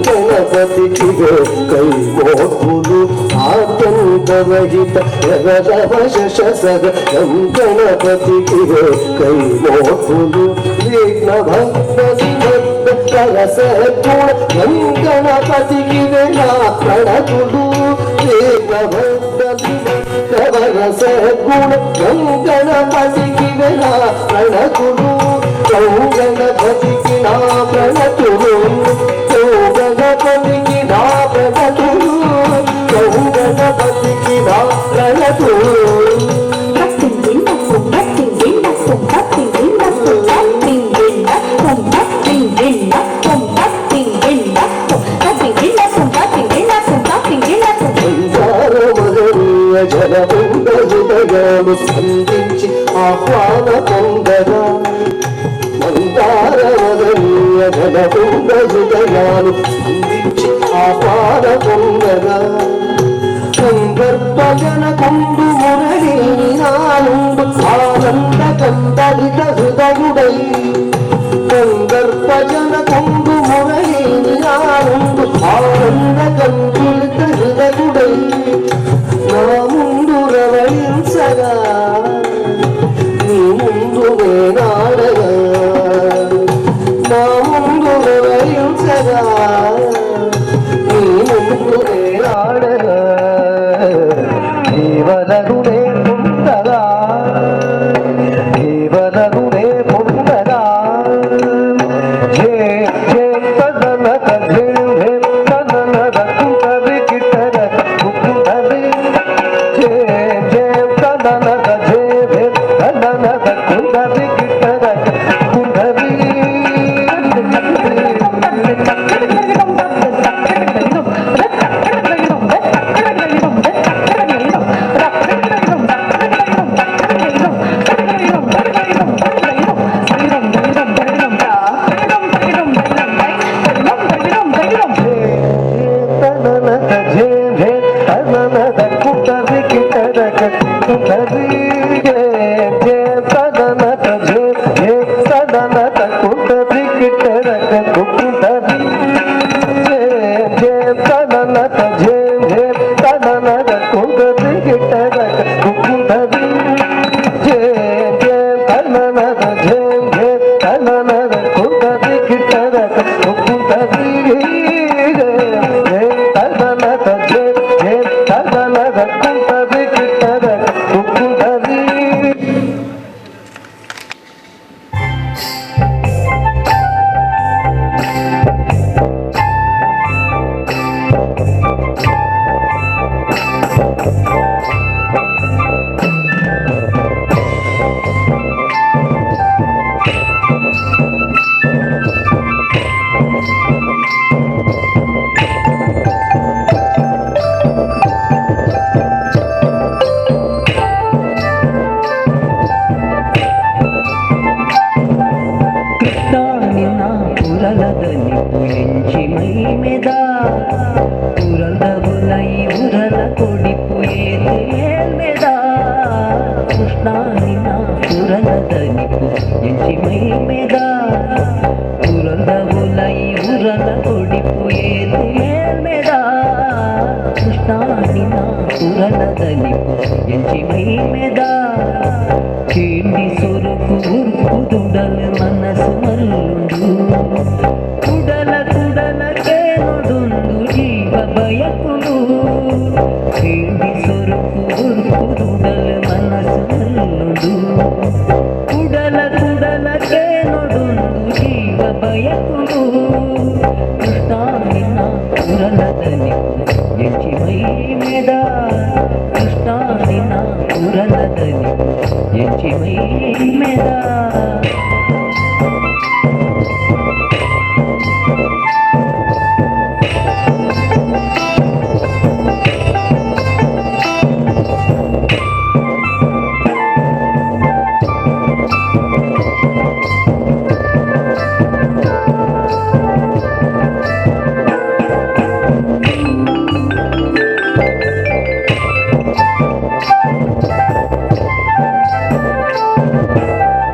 గణపతికి కై మోపులు ఆద్యంతరహిత గణపతికి కై మోపులు విఘ్న గణపతికి ప్రణతులు గుణ గణపతికి ప్రణతులు గణపతికి నా ప్రణతులు గణపతికి నా ప్రణతులు గణపతికి నా ప్రణతులు. స్పందించి ఆహ్వాన పొందగా మందారమదనీయ జలముండ హృదయాలు స్పందించి ఆహ్వాన పొందగా సందర్భజనకుండు మురళి నానుండు ఆనంద కందరిత హృదయుడై సందర్భజనకుండు మురళి నానుండు ఆనంద కందులిత హృదయుడై నా ముందు రవళించగా నీ ముందు నేనాడగా నా ముందు రవళించగా నీ ముందు నేనాడగా జీవనగునే పొందగా జీవనగునే పొందగా జే జే తదన తదే తదన కుంతరి కిటర కుంతరి జే జే తదన తదే తదన కుంతరి కిటర కుంతరి.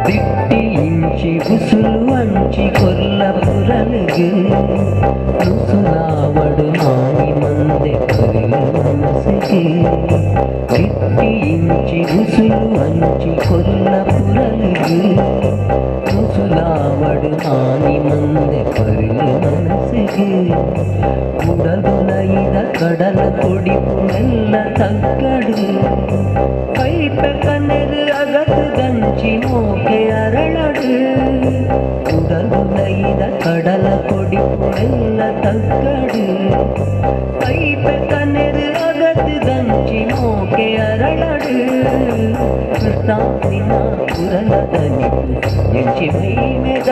ದಿಟ್ಟಿ ಇಂಚಿ ಪರ್ಲ ಮನಸ್ಸಿಗೆ ಚಿಟ್ಟಿ ಇಂಚಿ ಉಸುಲು ಅಂಚಿ ಕೊಲ್ಲ ಪುರಲಿಗೆ ಮುಸುಲಾವಡು ಮಾನಿ ಮಂದೆ ಪರ್ಲ ಮನಸ್ಸಿಗೆ ಉಡಲುಲೈದ ಕಡಲ ಕೊಡಿಪು ಮೆಲ್ಲ ತಗ್ಗಡು ಪೈಪ ಕನೆರು ಅಗತು ದಂಚಿ ಮೋಕೆ ಅರಳಡು ಉಡಲುಲೈದ ಕಡಲ ಕೊಡಿಪು ಮೆಲ್ಲ ತಗ್ಗಡು ಪೈಪ ಕನೆರು ಅಗತು ದಂಚಿ ಮೋಕೆ ಅರಳಡು ಕೃಷ್ಣ ನಿನ್ನ ಪುರಲದನಿಪು ಎಂಚಿ ಮೈಮೆದ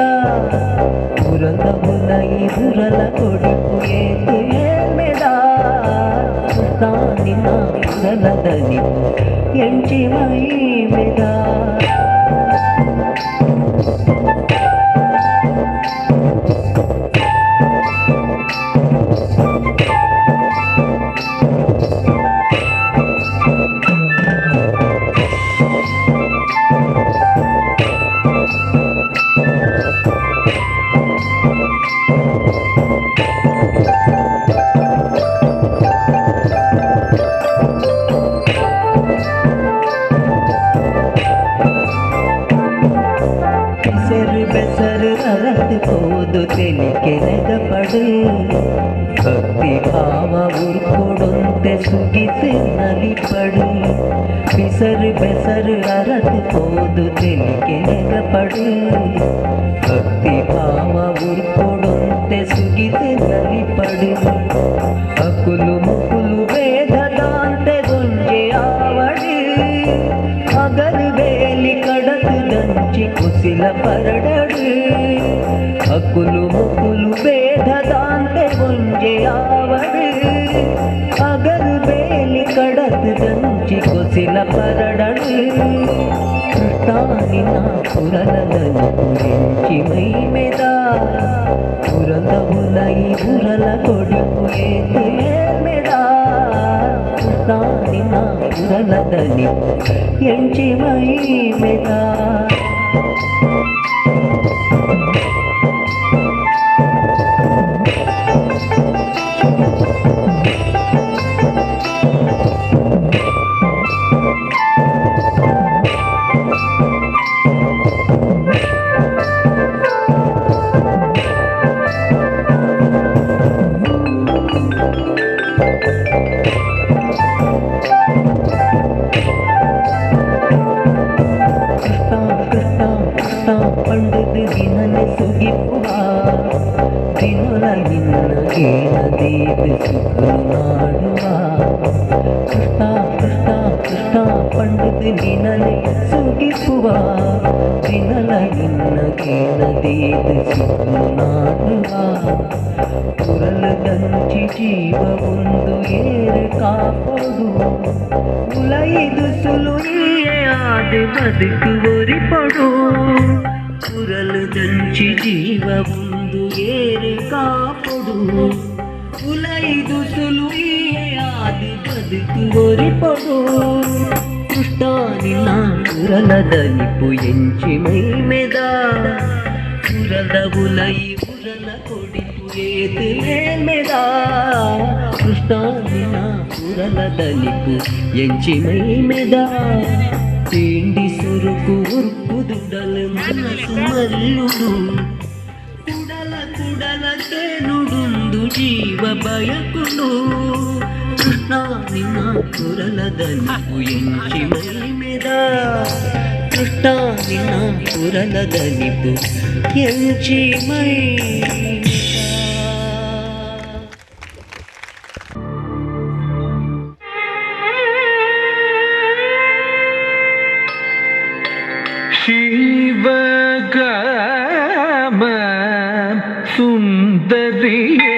ಪುರದ ಉಲೈ ಪುರಲ ಕೊಡಿಪು ಏತು ಏಳ್ಮೆದ ಕೃಷ್ಣ ನಿನ್ನ ಪುರಲದನಿಪು ಎಂಚಿ ಮೈಮೆದ. ಬೆಸರು ಬೆಸರು ಅರತು ಹೋದು ತೆಲಿಕೆರೆಗಪಡು ಭಕ್ತಿ ಭಾವ ಉರ್ಕೊಡೊಂತೆ ಸುಗಿಸಿ ನಲಿಪಡು ಬಿಸರು ಬೆಸರು ಅರತು ಹೋದು ತೆಲಿಕೆರೆಗಪಡು ಭಕ್ತಿ ಭಾವ ಉರ್ಕೊಡೊಂತೆ ಸುಗಿಸಿ ನಲಿಪಡು ಅಕುಲು ಮುಕುಲು ವೇದದಾಂತೆ ಗೊಂಜೆ ಆವಡು ಅಗರು ಬೇಲಿ ಕಡತು ದಂಚಿ ಕುಸಿಲ ಪರಡಡು ಅಕುಲು ಮುಕುಲು ಬೇಧದಾಂತೆ ಒಂಜೆ ಆವಡು ಅಗರು ಬೇಲಿ ಕಡತು ದಂಚಿ ಕುಸಿಲ ಪರಡಡು ಕೃಷ್ಣ ನಿನ್ನ ಪುರಲದನು ಎಂಚಿ ಮೈಮೆದ ಪುರದ ಉಲೈ ಪುರಲ ಕೊಡಿಪು ಏತು ಮೇಲ್ಮೆದ ಕೃಷ್ಣ ನಿನ್ನ ಪುರಲದನಿಪು ಎಂಚಿ ಮೈಮೆದ. ಕೃಷ್ಣ ಕೃಷ್ಣ ಕೃಷ್ಣ ಪಂಡದು ದಿನನೆ ಸುಗಿಪುವ ದಿನೊಲ ನಿನ್ನ ಗೇನದೀದ ಸುಖನು ನಾಡುವ ಕೃಷ್ಣ ಕೃಷ್ಣ ಕೃಷ್ಣ ಪಂಡದು ದಿನನೆ ಸುಗಿಪುವ ದಿನಲ ನಿನ್ನ ಗೇನದೀದ ಸುಖನು ನಾಡುವ ಪುರಲದಂಚಿ ಜೀವ ಒಂದು ಏರು ಕಾಪೊಡು ಉಲೈದು ಸುಲು ಆದ ಬದುಕು ಒರಿಪಡು ಪುರಲದಂಚಿ ಜೀವ ಒಂದು ಏರು ಕಾಪೊಡು ಉಲೈದು ಸುಲು ಆದ ಬದುಕು ಒರಿಪೊಡು ಕೃಷ್ಣ ನಿನ್ನ ಪುರಲದನಿಪು ಎಂಚಿ ಮೈಮೆದ ಪುರದ ಉಲೈ ಪುರಲ ಕೊಡಿಪು ಏತು ಮೇಲ್ಮೆದ ಕೃಷ್ಣ ನಿನ್ನ ಪುರಲದನಿಪು ಎಂಚಿ ಮೈಮೆದ ತಿಂಡಿ ಸುರುಕು ಉರ್ಕುದುಡಲು ಮನಸ್ಸು ಮಲ್ಲುಡು ಕುಡಲ ಕುಡಲ ಕೇನುಡುಂದು ಜೀವ ಬಯಕುಡು ಕೃಷ್ಣ ನಿನ್ನ ಪುರಲದನಿಪು ಎಂಚಿ ಮೈಮೆದ ಕೃಷ್ಣ ನಿನ್ನ ಪುರಲದನಿಪು ಎಂಚಿ ಮೈಮೆದ. ಶಿವಗಾಮ ಸುಂದರಿಯೇ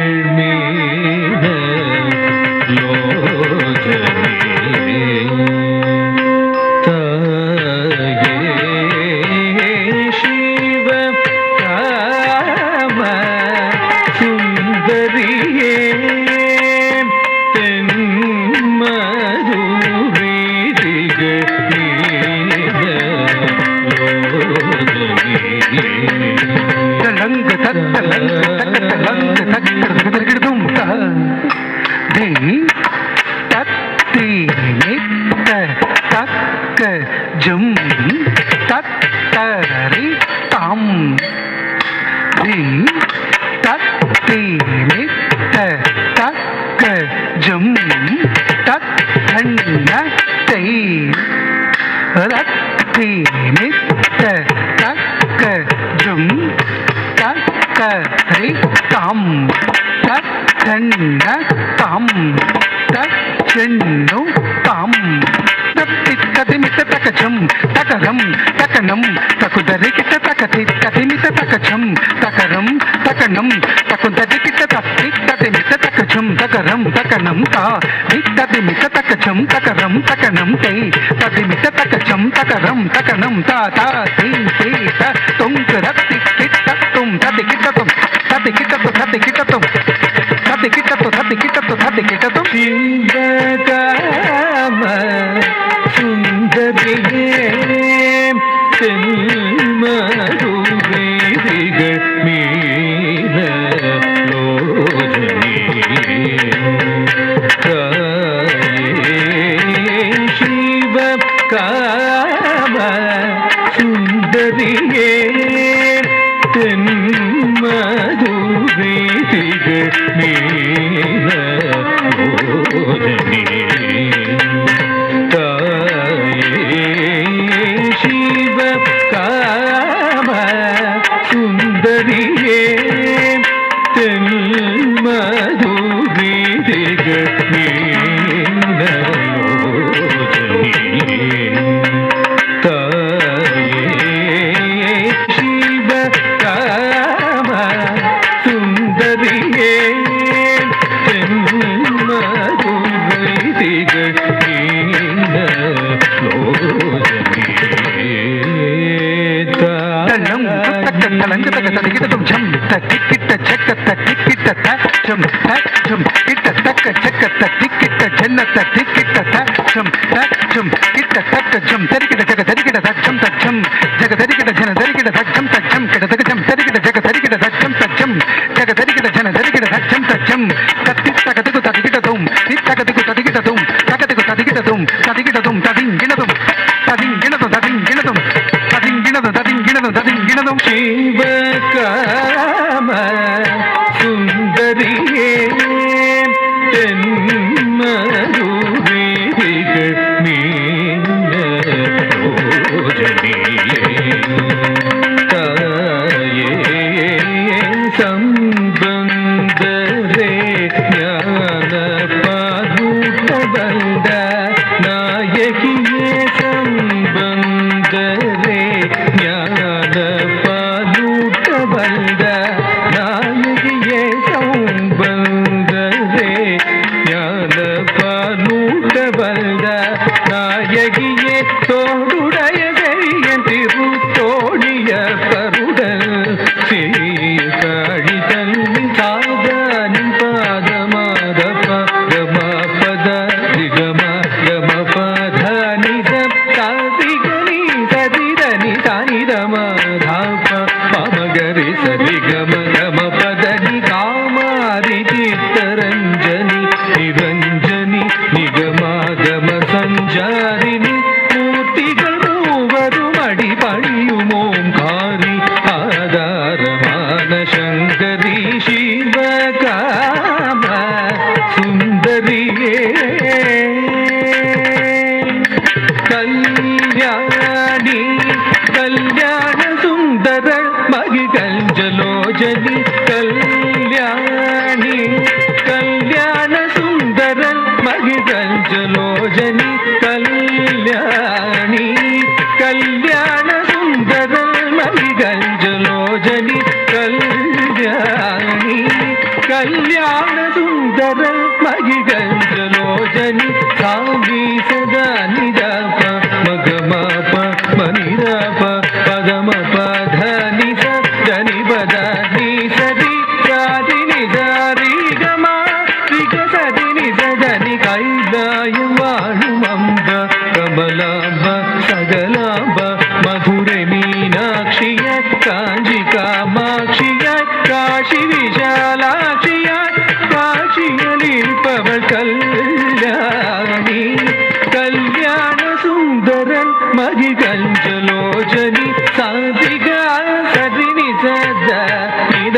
ತೆನ್ಮಧುರೇದಿಕಳ್ಮೇನ ಲೋಚನೆ ತಾಯೇ ಶಿವಗಾಮ ಸುಂದರಿಯೇ ತೆನ್ಮಧುರೇದಿಕಳ್ಮೇನ ತತ್ತಿ ಮಿತ್ತ ತಕ್ಕ ಜುಂ ತಣ್ಣ ತೈ ರತ್ತಿ ಮಿತ್ತ ತಕ್ಕ ಜುಂ ತಕ್ಕ ರಿ ತಾಂ ತಣ್ಣ ತಾಂ ಚೆಣ್ಣು ತಾಂ ತತ್ತಿ ತದಿಮಿತ ತಕ ಝಂ ತಕರಂ ತಕನಂ ತಕುದರಿಕಿಟ ತಕತಿ ತದಿಮಿತ ತಕ ಝಂ ತಕರಂ ತಕನಂ ತಕುದರಿಕಿಟ ತತ್ತಿ ತದಿಮಿತ ತಕ ಝಂ ತಕರಂ ತಕನಂ ತಾ ತದಿಮಿತ ತಕ ಝಂ ತಕರಂ ತಕನಂ ತೈ ತದಿಮಿತ ತಕ ಝಂ ತಕರಂ ತಕನಂ ತಾ ತಾ ತಿ ತಿ ತ ತುಂ ರತ್ತಿ ಕಿಟ್ಟ ತುಂ ತದಿ ಕಿಟ್ಟ ತುಂ ತದಿ ಕಿಟ್ಟ ತು ತದಿ ಕಿಟ್ಟ ತುಂ ತದಿ ಕಿಟ್ಟ ತು ತದಿ ಕಿಟ್ಟ ತು ತದಿ ಕಿಟ್ಟ ತುಂ. ಶಿವಕಾಮ ಸುಂದರಿಯೇ தென்மதுவேதிகள் மீன லோஜனி தாயே சிவகாம சுந்தரியே தென்மதுவேதிகள் மீன லோஜனி தாயே சிவகாம சுந்தரியே தென்மதுவேதிகள் மீன லோஜனி தாயே சிவகாம சுந்தரியே தென்மதுவேதிகள் மீன லோஜனி தன்னம் தக்க தலங்கு தக்க தடிக்கிட்ட தும் ஜம் தட்டிக்கிட்ட சக்க தட்டிக்கிட்ட த ஜம் த ஜம் கிட்ட தக்க சக்க தட்டிக்கிட்ட ஜன்ன தட்டிக்கிட்ட த ஜம் த ஜம் கிட்ட தக்க ஜம் தரிக்கிட்ட ஜக தரிக்கிட்ட தச்சம் தச்சம் ஜக தரிக்கிட்ட ஜன தரிக்கிட்ட தச்சம் தச்சம் கிட்ட தக்க ஜம் தரிக்கிட்ட ஜக தரிக்கிட்ட தச்சம் தச்சம் ஜக தரிக்கிட்ட ஜன தரிக்கிட்ட தச்சம் தச்சம் தத்தி தகதிக்கு ததிக்கிட்ட தும் தகதிக்கு ததிக்கிட்ட தும் தகதிக்கு ததிக்கிட்ட தும் ததிக்கிட்ட தும் ததிங்கிணதும் ததிங்கிணதும் ததிங்கிணதும் ததிங்கிணதும் ததிங்கிணதும் ததிங்கிணதும். சிவகாம சுந்தரியே தென்மதுவேதிகள் மீன லோஜனி தாயே சம்பந்தரே ஞான பாதூட்ட நாயகியே சம்பந்தரே ஞான பாலூட்ட வந்த நாயகியே சம்பந்தரே ஞான பாலூட்ட வந்த நாயகியே தோடுடைய செய்யன் திருத்தோழிய பருடல் சீர்காழி தன்னில் சாதானின் பாதமாத பகம பத நிகம கம பத நித சாதிகனி சதிதனி சானிதம தாப பமகரி சரி கம கம பதனி காமாரி சித்தரஞ்சனி நிரஞ்சனி நிகமாகம சஞ்சாரிணி மூர்த்திகள் மூவரும் அடிபணியும் ஓம்காரி ஆதாரமான சங்கரி சிவகாம சுந்தரியே கல்யாணி கல்யாண சுந்தர மகிகஞ்சலோஜனி கல்யாணி கல்யாண சுந்தர மகிகஞ்சலோஜனி கல்யாணி கல்யாண சுந்தர மகிகஞ்சலோஜனி கல்யாணி கல்யாண சுந்தர மகிகஞ்சலோஜனி சாமி சதா நிதப மகம ப மனிதப பதம பத நிச தனி பத நிசதி சாதி நிசாரி கமா ரிக சதி நிசதனி கைலாயம் வாழும் அம்ப கமலாம்ப சகலாம்ப மதுரை மீனாட்சிய காஞ்சி காமாட்சியாய் காஷி விஷாலாட்சியாய் காட்சியளிப்பவள் கல்யாணி கல்யாண சுந்தரன் மகிகஞ்சலோஜனி சாதிகா சதினி சத நித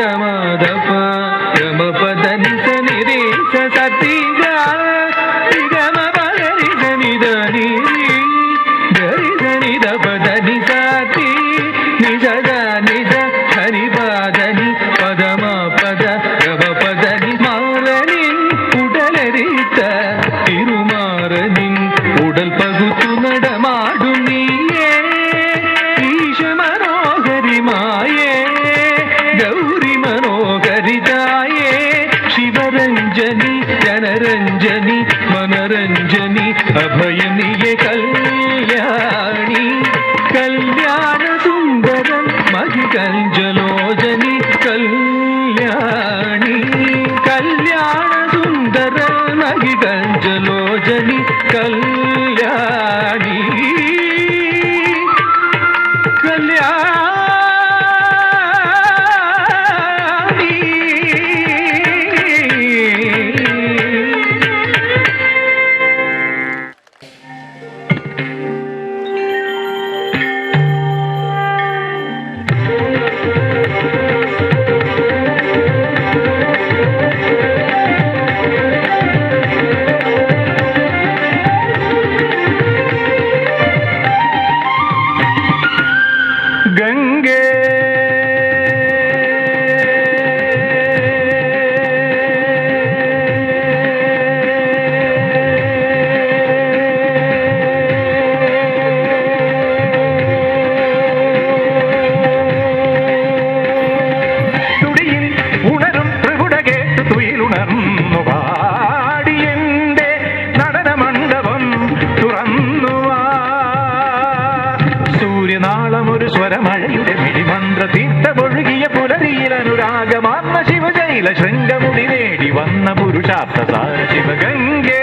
അനുരാഗമാർന്ന ശിവജൈല ശൃംഗമുടി നേടി വന്ന പുരുഷാർത്ഥ സാര ശിവഗംഗേ.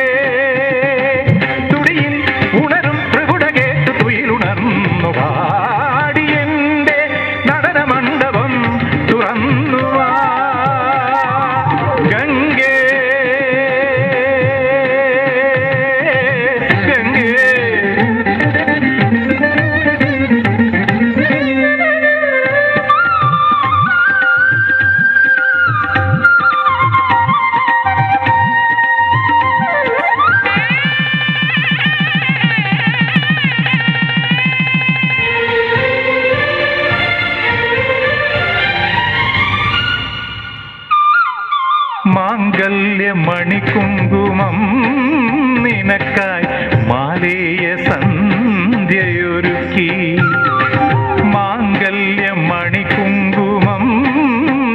തുടിയിൽ ഉണരും ത്രിപുട കേട്ടു തുയിലുണർന്നു പാടിയെന്റെ നടനമണ്ഡപം തുറന്നു വാ ഗംഗേ ഗംഗേ. മാംഗല്യമണികുങ്കുമം നിനക്കായി മാലേയ സന്ധ്യയൊരുക്കി. മാംഗല്യമണികുങ്കുമം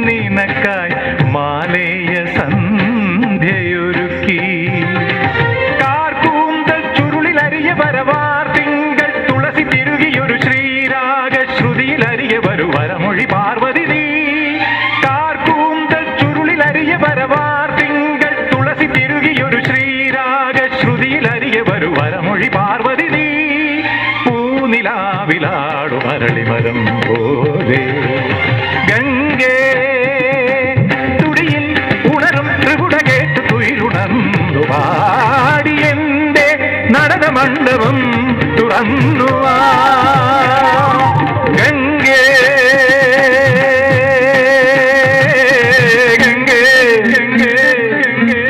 നിനക്കായി മാലേയ സന്ധ്യയൊരുക്കി. കാർക്കൂന്തൽ ചുരുളിലരിയ വരവാർ തിങ്കൾ തുളസി തിരുകിയൊരു ശ്രീരാഗശ്രുതിയിലരിയ വരു വരമൊഴി പാർവതി നീ. കാർക്കൂന്തൽ ചുരുളിലരിയ വരവാർ തിങ്കൾ തുളസി തിരുകിയൊരു ശ്രീരാഗശ്രുതിയിലരിയ വരു വരമൊഴി പാർവതി നീ. പൂനിലാവിലാടു മരളിമരം പോലെ ഗംഗേ. തുടിയിൽ ഉണരും ത്രിപുട കേട്ടു തുയിലുണർന്നു പാടിയെന്റെ നടനമണ്ഡപം തുറന്നു വാ ഗംഗേ ഗംഗേ ഗംഗേ ഗംഗേ.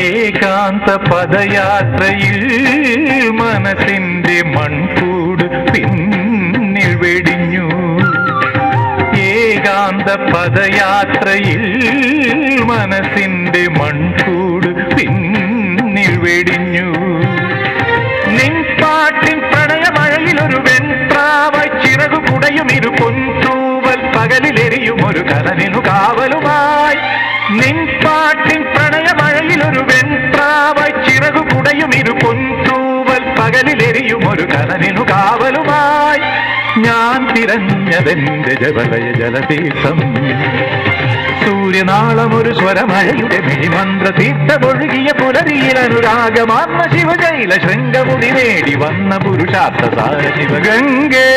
ഏകാന്ത പദയാത്രയിൽ മനസ്സിന്റെ മൺകൂട് പിന്നിൽ വെടിഞ്ഞു. ഏകാന്ത പദയാത്രയിൽ മനസ്സിന്റെ മൺകൂട് പിന്നിൽ വെടിഞ്ഞു. നിൻ പാട്ടിൻ പ്രണയമഴയിൽ ഒരു വെൺപ്രാവായി ചിറകു കുടയും ഇരു പൊൻതൂവൽ പകലിലെരിയും ഒരു കനലിനു കാവലുമായി. നിൻ പാട്ടിൻ പ്രണയമഴയിൽ ഒരു വെൺപ്രാവായി ചിറകു കുടയും ഇരു പൊൻതൂവൽ പകലിലെരിയും ഒരു കനലിനു കാവലുമായി. ഞാൻ തിരഞ്ഞതെന്റെ ജവലയ ജലതീർത്ഥം, സൂര്യനാളമൊരു സ്വരമഴയുടെ മിഴിമന്ത്ര തീർത്ഥമൊഴുകിയ പുലരിയിൽ അനുരാഗമാർന്ന ശിവജൈല ശൃംഗമുടി നേടി വന്ന പുരുഷാർത്ഥ സാര ശിവഗംഗേ.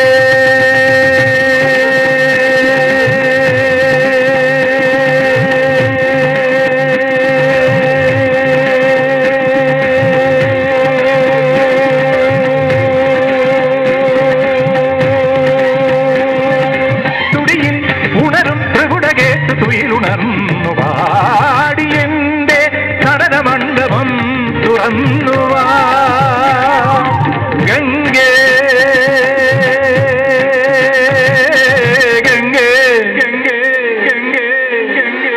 തുടിയിൽ ഉണരും ത്രിപുട കേട്ടു തുയിലുണർന്നു പാടിയെന്റെ നടനമണ്ഡപം തുറന്നു വാ ഗംഗേ ഗംഗേ ഗംഗേ ഗംഗേ ഗംഗേ.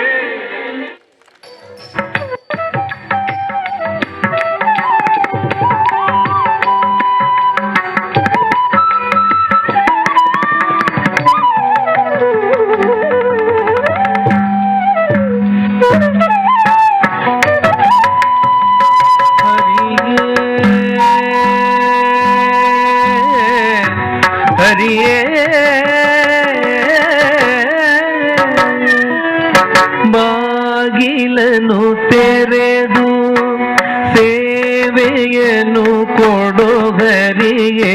ಹರಿಯೇ ಬಾಗಿಲನು ತೆರೆದು ಸೇವೆಯನ್ನು ಕೊಡೋ ಹರಿಯೇ,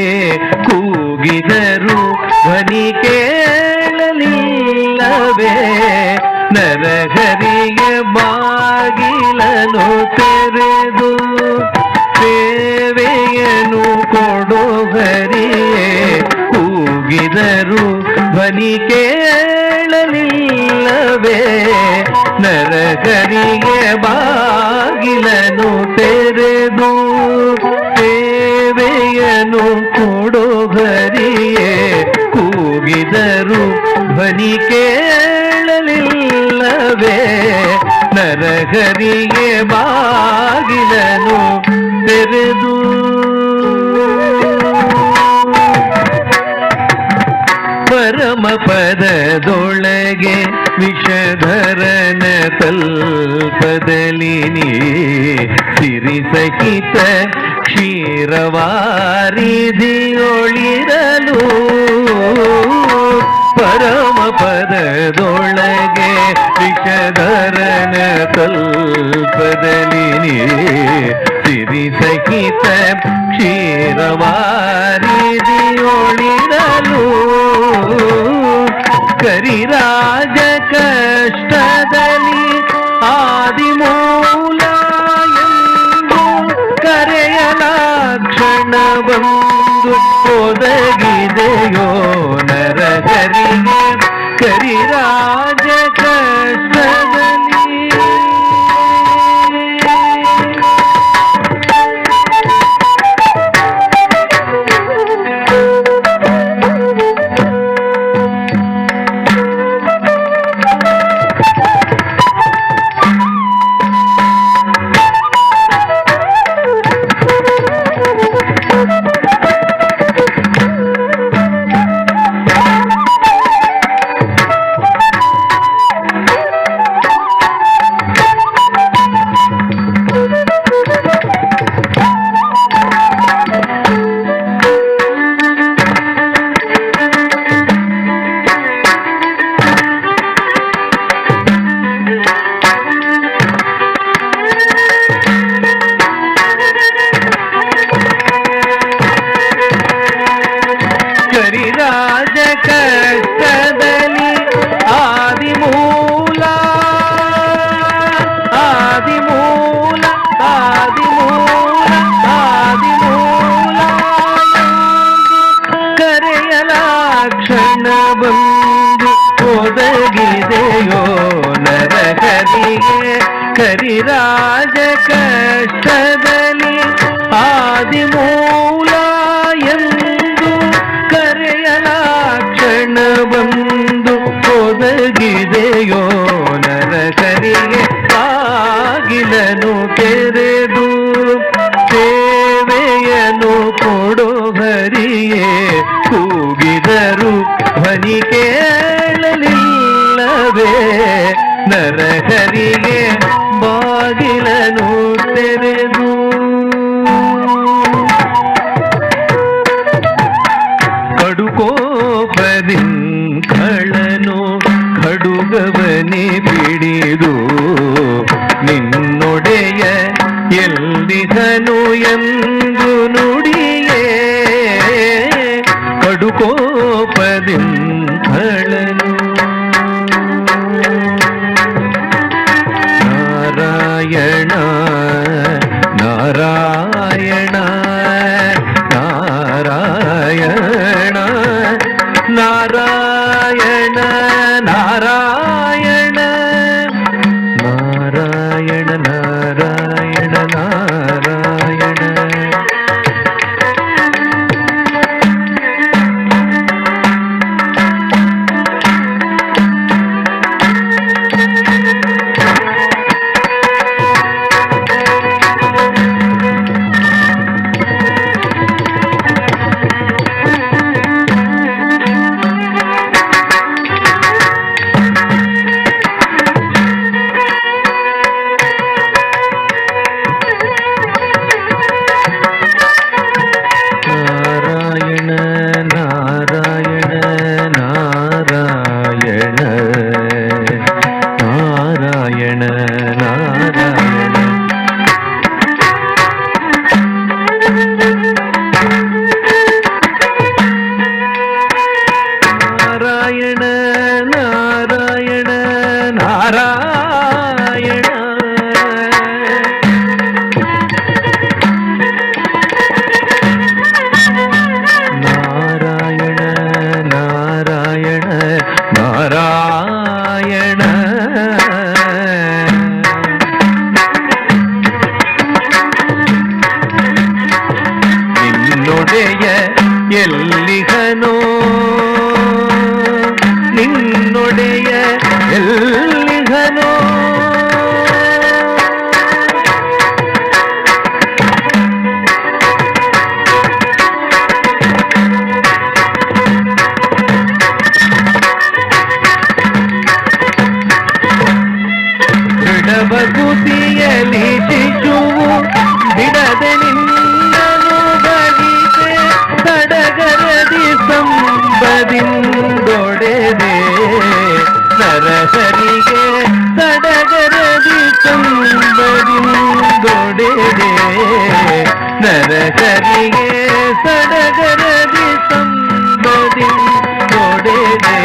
ಕೂಗಿದರು ಧ್ವನಿ ಕೇಳಲಿಲ್ಲವೇ ನರಹರಿಯ ಬಾಗಿಲನು ತೆರೆದು ಸೇವೆಯನ್ನು ಕೊಡೋ ಹರಿಯೇ, ಕೂಗಿದರು ಧ್ವನಿ ಕೇಳಲಿಲ್ಲವೇ ನರಹರಿಗೆ ಬಾಗಿಲನು ತೆರೆದು ಸೇವೆಯನ್ನು ಕೊಡೋ ಹರಿಯೇ, ಕೂಗಿದರು ಧ್ವನಿ ಕೇಳಲಿಲ್ಲವೇ ನರಹರಿಗೆ ಬಾಗಿಲನು ತೆರೆದು. ಪರಮ ಪರಮ ಪದದೊಳಗೆ ವಿಷಧರನ ತಲ್ಪದಲ್ಲಿ ನೀ ಸಿರಿ ಸಹಿತ ಕ್ಷೀರವಾರಿಧಿಯೊಳಿರಲು ಪರಮ ಪದದೊಳಗೆ ವಿಷಧರನ ತಲ್ಪದಲ್ಲಿ ನೀ ಸಿರಿ ಸಹಿತ ಕ್ಷೀರವಾರಿಧಿಯೊಳಿರಲು ಕರಿರಾಜ ಕಷ್ಟದಲ್ಲಿ ಆದಿಮೂಲ ಎಂದು ಕರೆಯಲಾಕ್ಷಣ ಬಂದು ಒದಗಿದೆಯೋ ನರಹರಿಗೆ ಕರಿರಾಜ ಕಷ್ಟದಲ್ಲಿ. ಕರಿರಾಜ ಕಷ್ಟದಲ್ಲಿ ಆದಿಮೂಲ ಆದಿಮೂಲ ಆದಿಮೂಲ ಆದಿಮೂಲ ಕರೆಯಲಾಕ್ಷಣ ಬಂದು ಒದಗಿದೆಯೋ ನರಹರಿಗೆ ಕರಿರಾಜ ಕಷ್ಟದಲ್ಲಿ ಆದಿಮೂಲ ಎಂದು ಕರೆಯಲಾಕ್ಷಣ ಬಂದು ಒದಗಿದೆಯೋ ನರಕರಿಗೆ ಬಾಗಿಲನು ತೆರೆದು ಸೇವೆಯನ್ನು ಕೊಡೋ ಹರಿಯೇ ಕೂಗಿದರು ಧ್ವನಿ ಕೇಳಲಿಲ್ಲವೇ ನರಹರಿಗೆ ಬಾಗಿಲನು ತೆರೆದು. ಕಡುಕೋಪದಿಂಕಳನು ಖಡುಗವನೆ ಪಿಡಿದು ನಿನ್ನೊಡೆಯ ಎಲ್ಲಿಹನು ಎಂದು ನುಡಿಯೇ ಕಡುಕೋಪದಿಂಕಳನು. ನಾರಾಯಣ ನಾರಾಯಣ ನಾರಾಯಣ ನಾರಾಯಣ ನಾರಾಯಣ ನಾರಾಯಣ ನಾರಾಯಣ ನಾರಾಯಣ. ನಾರಾಯಣ ನಾರಾಯಣ ನಾರಾಯಣ ನಾರಾಯಣ ನಾರಾಯಣ. ನಾರಾಯಣ ನಾರಾಯಣ ನಾರಾಯಣ. ನಾರಾಯಣ ನಾರಾಯಣ ನಾರಾಯಣ. ನಿನ್ನೊಡೆಯ ಎಲ್ಲಿಹನೋ ನಿನ್ನೊಡೆಯ ಎಲ್ಲಿಹನೋ. ನರಹರಿಗೆ ಸಡಗರದಿ ತಂಬದಿಂದೊಡೆದೆ, ನರಹರಿಗೆ ಸಡಗರದಿ ತಂಬದಿಂದೊಡೆದೆ,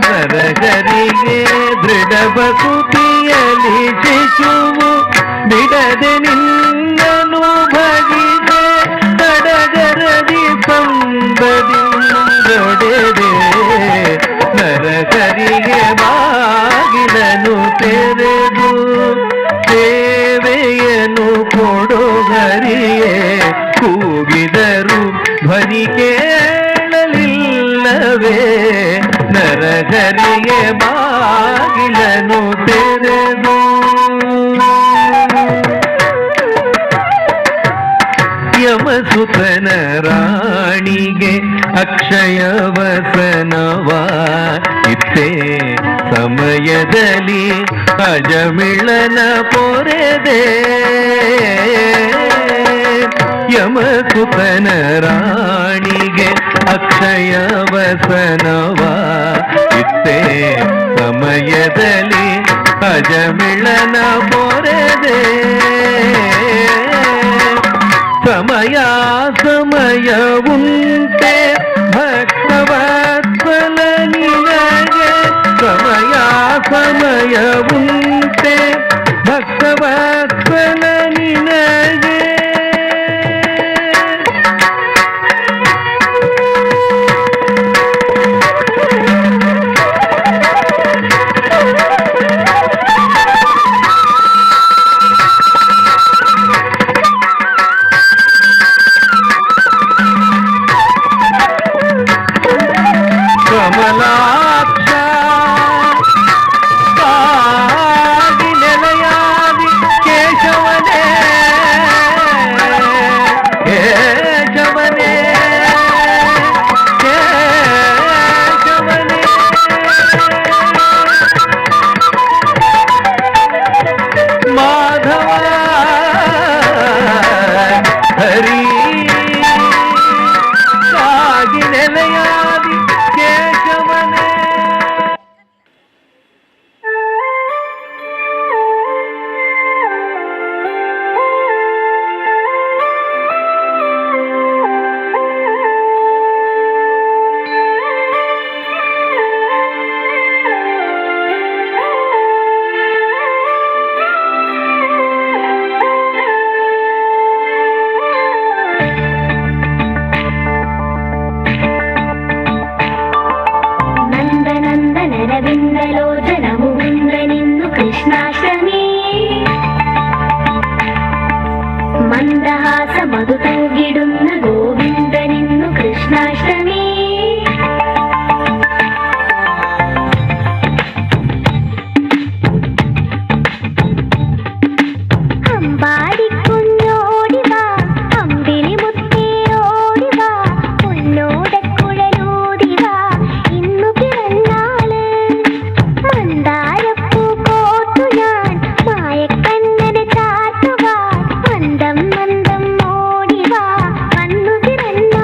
ನರಹರಿಗೆ ದೃಢ ಬಕುತಿಯಲಿ ಶಿಶುವು ಬಿಡದೆ ನಿನ್ನನು ಭಜಿದೆ, ಸಡಗರದಿ ತಂಬದಿಂದೊಡೆದೆ, ನರಕರಿಗೆ ಬಾಗಿಲನು ತೆರೆದು ಸೇವೆಯನ್ನು ಕೊಡೋ ಹರಿಯೇ, ಕೂಗಿದರು ಧ್ವನಿ ಕೇಳಲಿಲ್ಲವೇ, ನರಕರಿಗೆ ಬಾಗಿಲನು ತೆರೆದು. ಯಮಸುತನ ರಾಣಿಗೆ ಅಕ್ಷಯ ವಸನವ ಇತ್ತೇ ಸಮಯದಲ್ಲಿ ಅಜಮಿಳನ ಪೊರೆದೆ, ಯಮಸುತನ ರಾಣಿಗೆ ಅಕ್ಷಯ ವಸನವ ಇತ್ತೇ ಸಮಯದಲ್ಲಿ ಅಜಮಿಳನ ಪೊರೆದೆ, ಸಮಯ ಸಮಯ ಉಂಟೆ ಭಕ್ತವತ್ಸಲ ನಿನಗೆ, ಸಮಯ ಸಮಯ ಉಂಟೆ ಭಕ್ತವತ್ಸಲ ನಿನಗೆ. ಕಮಲಾಕ್ಷ ಕಾಗಿ ನೆಲೆಯಾದಿ ಕೇಶವನೇ, ಕೇಶವನೇ, ಕೇಶವನೇ, ಮಾಧವ ಹರಿ ಕಾಗಿ ನೆಲೆಯಾದಿ ಕೇಶವನೇ. ನಂದನಂದನರವಿಂದಲೋಚನ ಮುಕುಂದ ನಿನ್ನು ಕೃಷ್ಣಾಷ್ಟಮಿ, ಮಂದಹಾಸ ಮಧು ತೂಗಿಡುന്ന ಗೋವಿಂದ ನಿನ್ನು ಕೃಷ್ಣಾಷ್ಟಮಿ. അമ്പാടിക്കുഞ്ഞോടിവാ, അമ്പിളി മുത്തേ ഓടിവാ, പൊന്നോടക്കുഴലൂതിവാ, ഇന്നു പിറന്നാള്. മന്ദാരപ്പൂ കോർത്തു ഞാൻ മായക്കണ്ണന് ചാർത്തുവാൻ, മന്ദം മന്ദം ഓടിവാ, വന്നു പിറന്നാള്.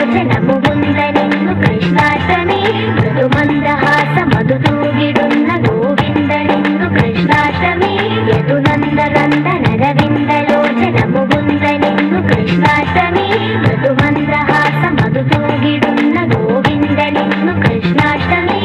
Aravindalochana മുകുന്ദനിന്നു കൃഷ്ണാഷ്ടമി. മൃദുമന്ദഹാസ മധു തൂകിടുന്ന ഗോവിന്ദനിന്നു കൃഷ്ണാഷ്ടമി. യദുനന്ദനന്ദന അരവിന്ദലോചന മുകുന്ദനിന്നു കൃഷ്ണാഷ്ടമി. മൃദുമന്ദഹാസ മധു തൂകിടുന്ന ഗോവിന്ദനിന്നു കൃഷ്ണാഷ്ടമി.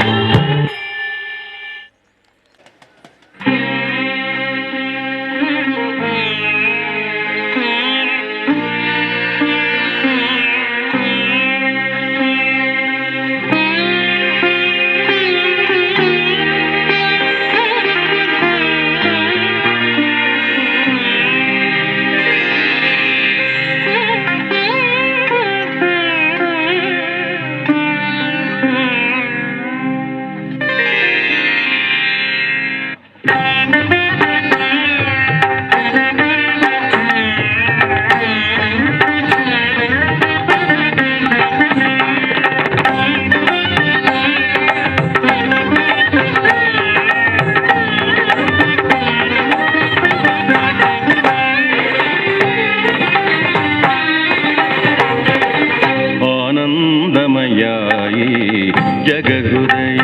ಆನಂದಮಯಾಯಿ ಜಗಹೃದಯ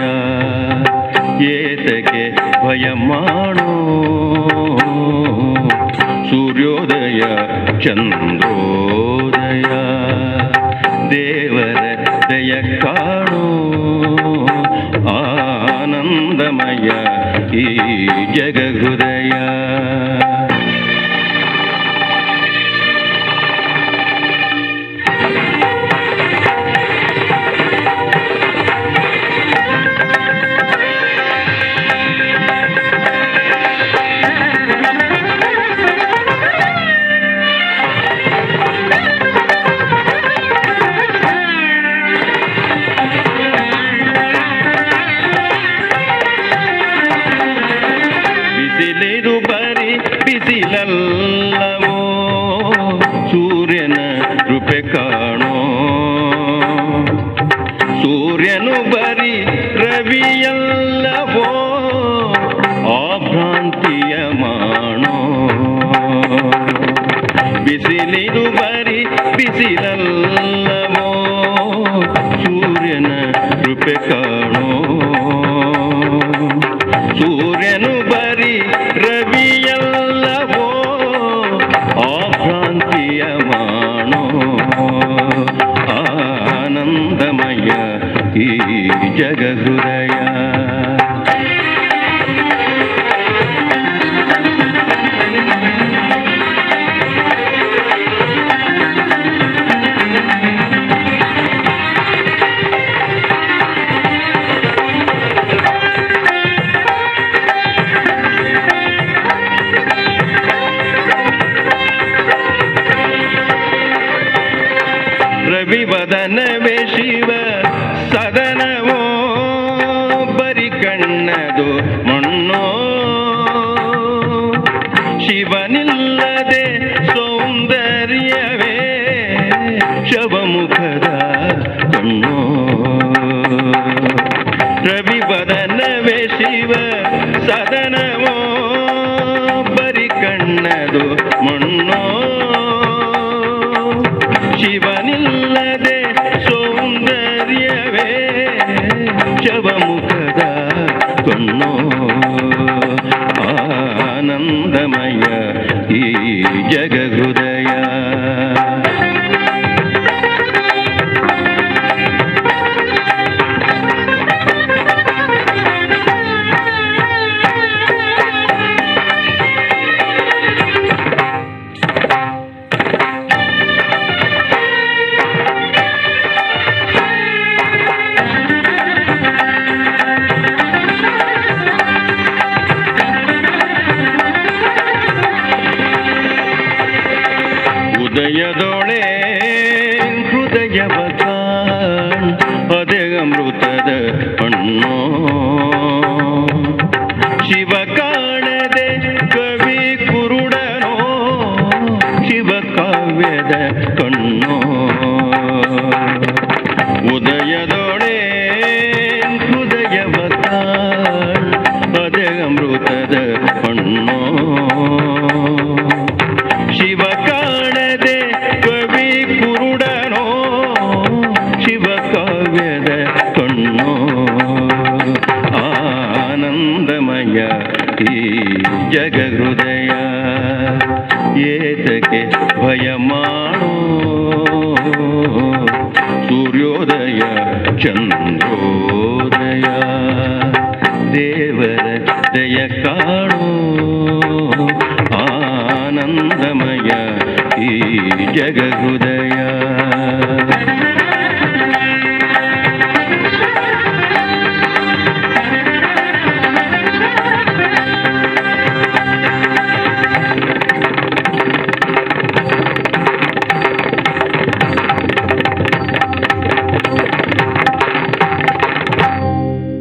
ಏತಕ್ಕೆ ಭಯ ಮಾಡೋ. ಸೂರ್ಯೋದಯ ಚಂದ್ರೋದಯ ದೇವರ ದಯ ಕಾಣೋ. ಆನಂದಮಯ ಈ ಜಗಹೃದಯ. ಬಿಸಿಲಿದು ಬರಿ ಬಿಸಿಲಲ್ಲವೋ, ಸೂರ್ಯನ ಕೃಪೆ ಕಾಣೋ. ಸೂರ್ಯನು ಬರಿ ರವಿಯಲ್ಲವೋ, ಆ ಭ್ರಾಂತಿಯ ಮಾಡೋ. ಬಿಸಿಲಿದು ಬರಿ ಬಿಸಿಲಲ್ಲವೋ, ಸೂರ್ಯನ ಕೃಪೆ ಕಾಣೋ. ಸೂರ್ಯನು ಬರಿ ರವಿಯಲ್ಲವೋ, ಆ ಭ್ರಾಂತಿಯ ಮಾಡೋ. ಆನಂದಮಯ ಈ ಜಗಹೃದಯ. ರವಿವದನವೇ ಶಿವ ಸದನವೋ, ಬರಿ ಕಣ್ಣದು ಮಣ್ಣೋ. ಶಿವನಿಲ್ಲದೆ ಸೌಂದರ್ಯವೇ ಶವಮುಖದ ಕಣ್ಣೋ. ರವಿವದನವೇ ಶಿವ ಸದನವೋ, ಬರಿ ಕಣ್ಣದು ಮಣ್ಣೋ. ಶಿವನಿಲ್ಲದೆ ಸೌಂದರ್ಯವೇ ಶವಮುಖದ ಕಣ್ಣೋ. ಆನಂದಮಯ ಈ ಜಗಹೃದಯ. ಉದಯದೊಳೆ ಹೃದಯವ ಕಾಣ್, ಅದೇ ಅಮೃತದ ಹಣ್ಣೋ. ಶಿವ ಕಾಣದೆ ಕವಿ ಕುರುಡನೋ, ಶಿವ ಕಾವ್ಯದ ಕಣ್ಣೋ. ಉದಯದೊಳೆ ಹೃದಯವ ಕಾಣ್, ಅದೇ ಅಮೃತದ ಹಣ್ಣೋ. ಶಿವ ಕಾಣದೆ ಕವಿ ಕುರುಡನೋ, ಭಯಮಾಣೋ. ಸೂರ್ಯೋದಯ ಚಂದ್ರೋದಯ ದೇವರ ದಯ ಕಾಣೋ. ಆನಂದಮಯ ಈ ಜಗಹೃದಯ.